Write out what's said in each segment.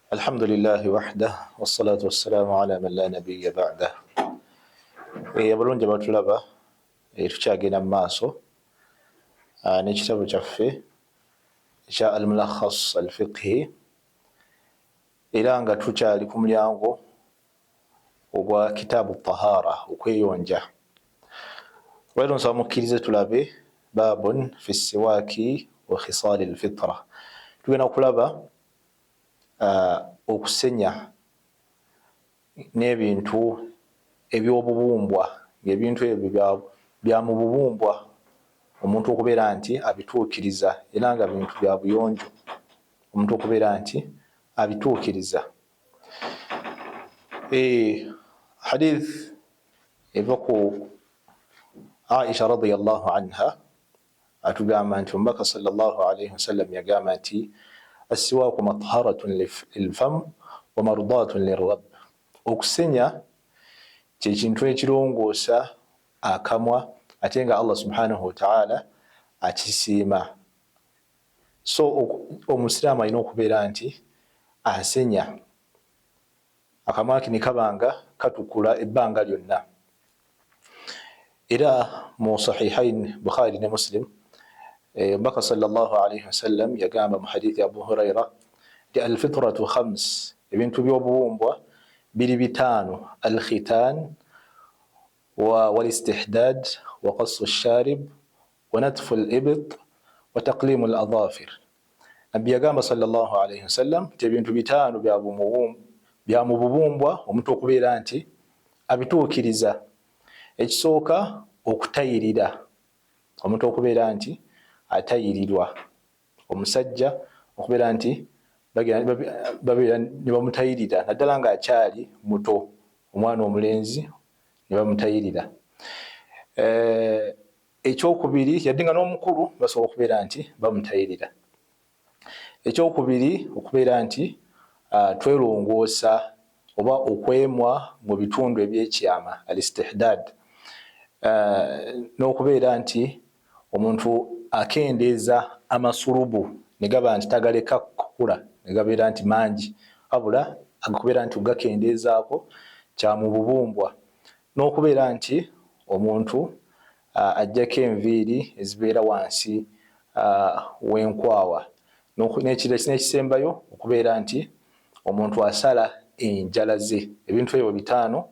Alhamdulillahi wahdah wassalatu wassalamu ala man la nabiyya ba'dah. Abalungi abatulaba, tukyagenda mu maaso n'ekitabo kyaffe ekya Almulakhas Alfiqhi, era nga tukyali ku mulyango ogwa Kitaabu Tahara, okweyonja. Olwaleero nsaba mukkirize tulabe babun fi siwaaki wa khisaali lfitra. Tugenda kulaba okusenya n'ebintu ebyobubumbwa, ng'ebintu ebyo bya mu bubumbwa omuntu okubeera nti abituukiriza, era nga bintu bya buyonjo omuntu okubeera nti abituukiriza. Hadith eva ku Aisha radiyallahu anha, atugamba nti omubaka sallallahu alaihi wasallam yagamba nti assiwaaku matharatun lilfam wa mardatun lirab. Okusenya kyekintu ekirongoosa akamwa, ate nga Allah subhanahu wataala akisiima. So omusiraamu alina okubeera nti asenya akamwa ke ne kabanga katukula ebbanga lyonna. Era mu Sahihain, Bukhari ne Muslim, omubaka sallallahu alaihi wasallam yagamba mu hadithi Abu Huraira nti alfitratu khams, ebintu by'obubumbwa biri bitaano: alkhitan walistihdad wa qassu sharib wa natfu libit wa taqlimu ladhafir. Nabbi yagamba sallallahu alaihi wasallam nti ebintu bitaano bya mu bubumbwa omuntu okubeera nti abituukiriza. Ekisooka, okutayirira, omuntu okubeera nti atayirirwa, omusajja okubeera nti babeera ne bamutayirira, naddala ng'akyali muto, omwana omulenzi ne bamutayirira. Ekyokubiri, yadde nga n'omukulu basobola okubeera nti bamutayirira. Ekyokubiri, okubeera nti twerongoosa oba okwemwa mu bitundu ebyekyama, alistihdad, n'okubeera nti omuntu akendeeza amasulubu ne gaba nti tagaleka kukula ne gabeera nti mangi, wabula agakubeera nti ogakendeezaako, kya mu bubumbwa, n'okubeera nti omuntu ajjako enviiri ezibeera wansi w'enkwawa, n'ekisembayo, okubeera nti omuntu asala enjala ze. Ebintu ebyo bitaano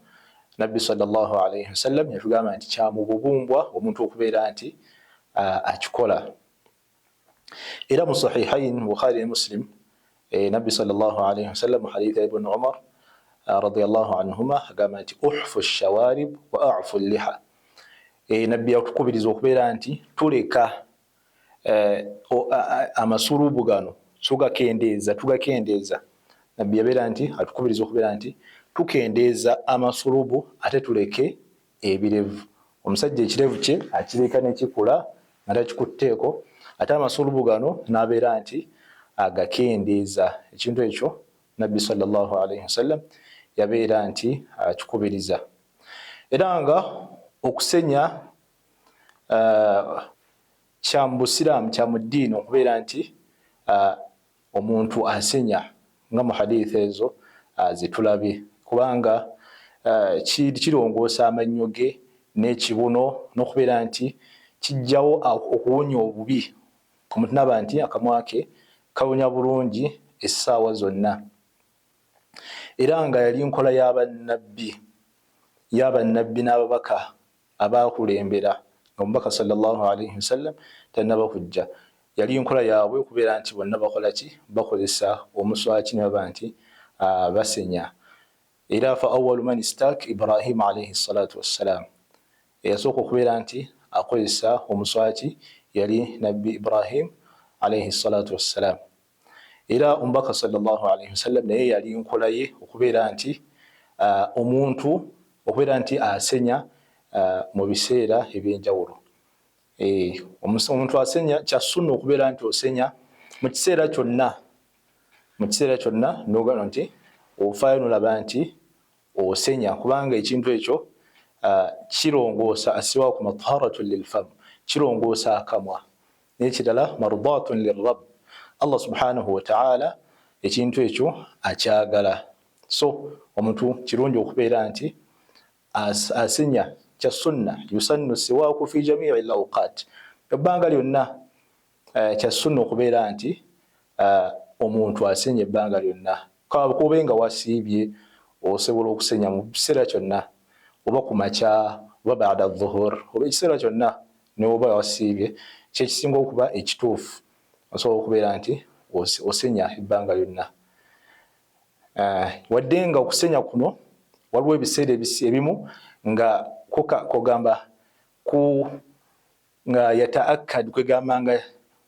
Nabbi sallallahu alaihi wasallam yatugamba nti kya mu bubumbwa omuntu okubeera nti akikola. Era mu Sahihain, Bukhari ne Muslim, Nabbi sallallahu alaihi wasallam mu hadithi ya Ibn Umar radiyallahu anhuma agamba nti uhfu shawarib wa afu liha. Nabbi yatukubiriza okubeera nti tuleka amasulubu gano, tugakendeeza, tugakendeeza. Nabbi yabeera nti atukubiriza okubeera nti tukendeeza amasulubu, ate tuleke ebirevu. Omusajja ekirevu kye akireka nekikula nga takikutteeko, ate amasulubu gano n'abeera nti agakendeeza. Ekintu ekyo Nabbi sallallahu alaihi wasallam yabeera nti akikubiriza. Era nga okusenya kya mu busiraamu, kya mu ddiini okubeera nti omuntu asenya, nga mu hadithi ezo zetulabye, kubanga kirongoosa amannyo ge n'ekibuno, n'okubeera nti kijjawo okuwunya obubi, omuntu naba nti akamwa ke kawunya bulungi essaawa zonna. Era nga yali nkola y'abannabbi, y'abannabbi n'ababaka abaakulembera nga omubaka sallallahu alaihi wasallam tannaba kujja. Yali nkola yaabwe okubeera nti bonna bakola ki? Bakozesa omuswaki ne baba nti basenya. Era fa awalu man istak Ibrahim alaihi salatu wassalam, eyasooka okubeera nti akozesa omuswaki yali Nabbi Ibrahim alaihi salatu wassalam. Era omubaka sallallahu alaihi wasallam naye yali nkola ye okubeera nti omuntu okubeera nti asenya mu biseera ebyenjawulo. Omuntu asenya, kya sunna okubeera nti osenya mu kiseera kyonna, mu kiseera kyonna, nogamba nti ofaayo nolaba nti osenya, kubanga ekintu ekyo kirongoosa, asiwaku matharatun lilfam, kirongoosa akamwa. N'ekirala, mardatun lirab, Allah subhanahu wataala ekintu ekyo akyagala. So omuntu kirungi okubeera nti asenya, kya sunna, yusannu siwaaku fi jamii lawqat, ebbanga lyonna. Kya sunna okubeera nti omuntu asenya ebbanga lyonna, kube nga wasiibye, osobola okusenya mu kiseera kyonna, oba ku makya oba bada dhuhur oba ekiseera kyonna, newoba wasiibye, kyekisinga okuba ekituufu, osobola okubeera nti osenya ebbanga lyonna. Wadde nga okusenya kuno waliwo ebiseera ebimu nga kogamba ku nga yataakkad, kwegamba nga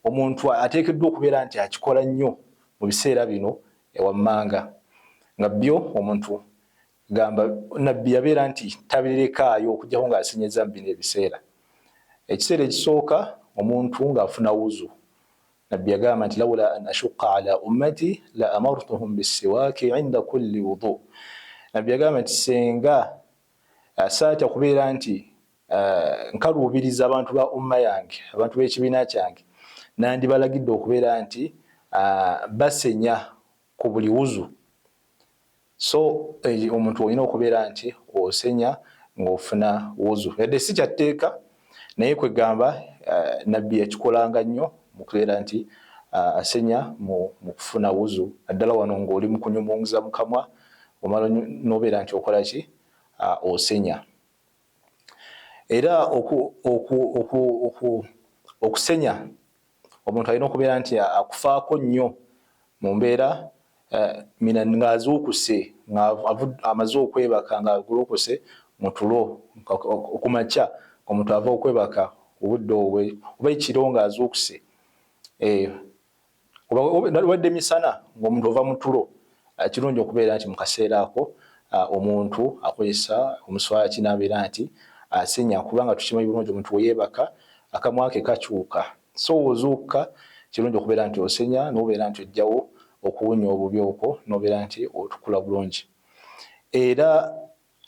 omuntu ateekeddwa okubeera nti akikola nnyo mu biseera bino ewammanga, nga byo omuntu gamba Nabbi yabeera nti tabirekaayo okujjako ng'asenyeza mu bino ebiseera. Ekiseera ekisooka, omuntu ng'afuna wuzu. Nabbi yagamba nti, lawula an ashuqa ala ummati la amartuhum bissiwaaki inda kulli wudu. Nabbi yagamba nti senga saatya kubeera nti nkaluubiriza abantu ba umma yange, abantu b'ekibiina kyange, nandibalagidde okubeera nti basenya ku buli wuzu. So omuntu olina okubeera nti osenya ng'ofuna wuzu, yadde si kyatteeka, naye kwegamba Nabbi yakikolanga nnyo mu kubeera nti asenya mu kufuna wuzu, naddala wano ng'oli mu kunyumunguza mu kamwa, omala n'obeera nti okola ki? Osenya. Era okusenya omuntu alina okubeera nti akufaako nnyo mu mbeera ng'azuukuse, ng'amaze okwebaka, ng'agolokose mu tulo okumakya, omuntu ava okwebaka obudde obwo oba ekiro ng'azuukuse, wadde misana ng'omuntu ova mu tulo, kirungi okubeera nti mu kaseera ako omuntu akozesa omuswaki n'abeera nti asenya, kubanga tukimanyi bulungi omuntu weyeebaka akamwa ke kakyuka. So ozuukuka, kirungi okubeera nti osenya n'obeera nti ojjawo okuwunya obubi okwo, n'obeera nti otukula bulungi. Era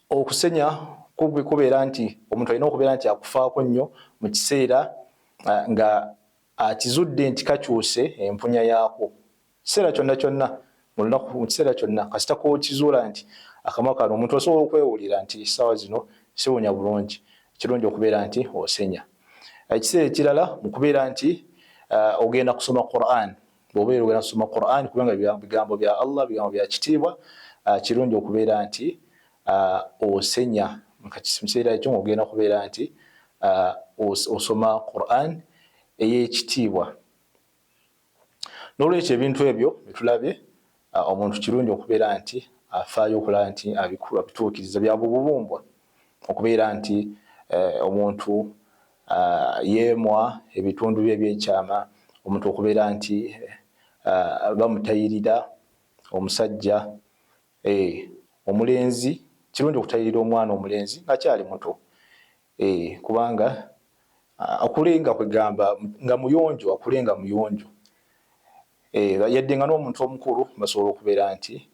okusenya kubeera nti omuntu alina okubeera nti akufaako nnyo mu kiseera nga akizudde nti kakyuse empunya yaako. Kiseera kyonna kyonna mu lunaku, mu kiseera kyonna, kasita kokizuula nti akamwa kano omuntu osobola okwewulira nti essaawa zino siwunya bulungi, kirungi okubeera nti osenya. Ekiseera ekirala mu kubeera nti ogenda kusoma Quran, bw'obeera ogenda kusoma Quran, kubanga bigambo bya Allah, bigambo bya kitiibwa, kirungi okubeera nti osenya mu kiseera ekyo ng'ogenda kubeera nti osoma Quran ey'ekitiibwa. N'olwekyo ebintu ebyo byetulabye, omuntu kirungi okubeera nti afaayo okulaba nti abituukiriza. Bya bubumbwa okubeera nti omuntu yeemwa ebitundu bye ebyekyama, omuntu okubeera nti bamutayirira omusajja omulenzi, kirungi okutayirira omwana omulenzi ng'akyali muto, kubanga akule nga kwegamba nga muyonjo, akule nga muyonjo. Yadde nga n'omuntu omukulu basobola okubeera nti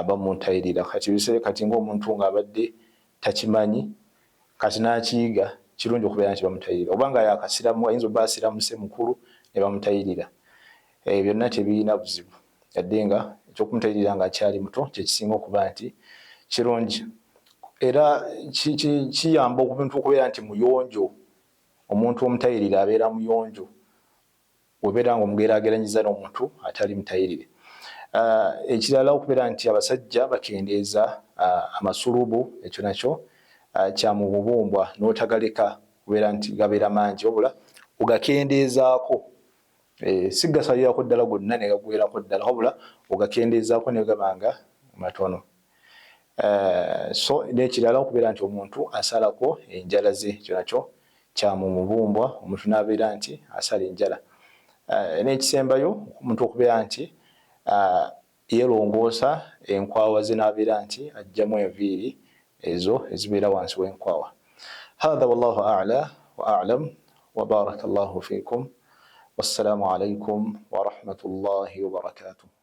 bamutayirira. Kati biseera kati ng'omuntu ng'abadde takimanyi, kati n'akiyiga, kirungi okubeera nti bamutayirira, oba nga yakasiramu, ayinza obba asiramuse mukulu ne bamutayirira, byonna tebirina buzibu, yadde nga ekyokumutayirira ng'akyali muto kyekisinga okuba nti kirungi, era kiyamba omuntu okubeera nti muyonjo. Omuntu omutayirira abeera muyonjo webeera nga omugeraageranyiza n'omuntu atali mutayirire. Ekirala, okubeera nti abasajja bakendeeza amasulubu, ekyo nakyo kya mu bubumbwa, n'otagaleka kubeera nti gabeera mangi, wabula ogakendeezaako, si gasalirako ddala gonna ne gagwerako ddala, wabula ogakendeezaako ne gaba nga matono. So n'ekirala, okubeera nti omuntu asalako enjala ze, ekyo nakyo kya mu mubumbwa, omuntu n'abeera nti asala enjala. N'ekisembayo, omuntu okubeera nti yeerongoosa enkwawa ze, n'abeera nti aggyamu enviiri ezo ezibeera wansi w'enkwawa. Hatha wallahu a'la wa a'lam wa baraka Allahu fikum, wassalamu alaikum wa rahmatullahi wa barakatuh.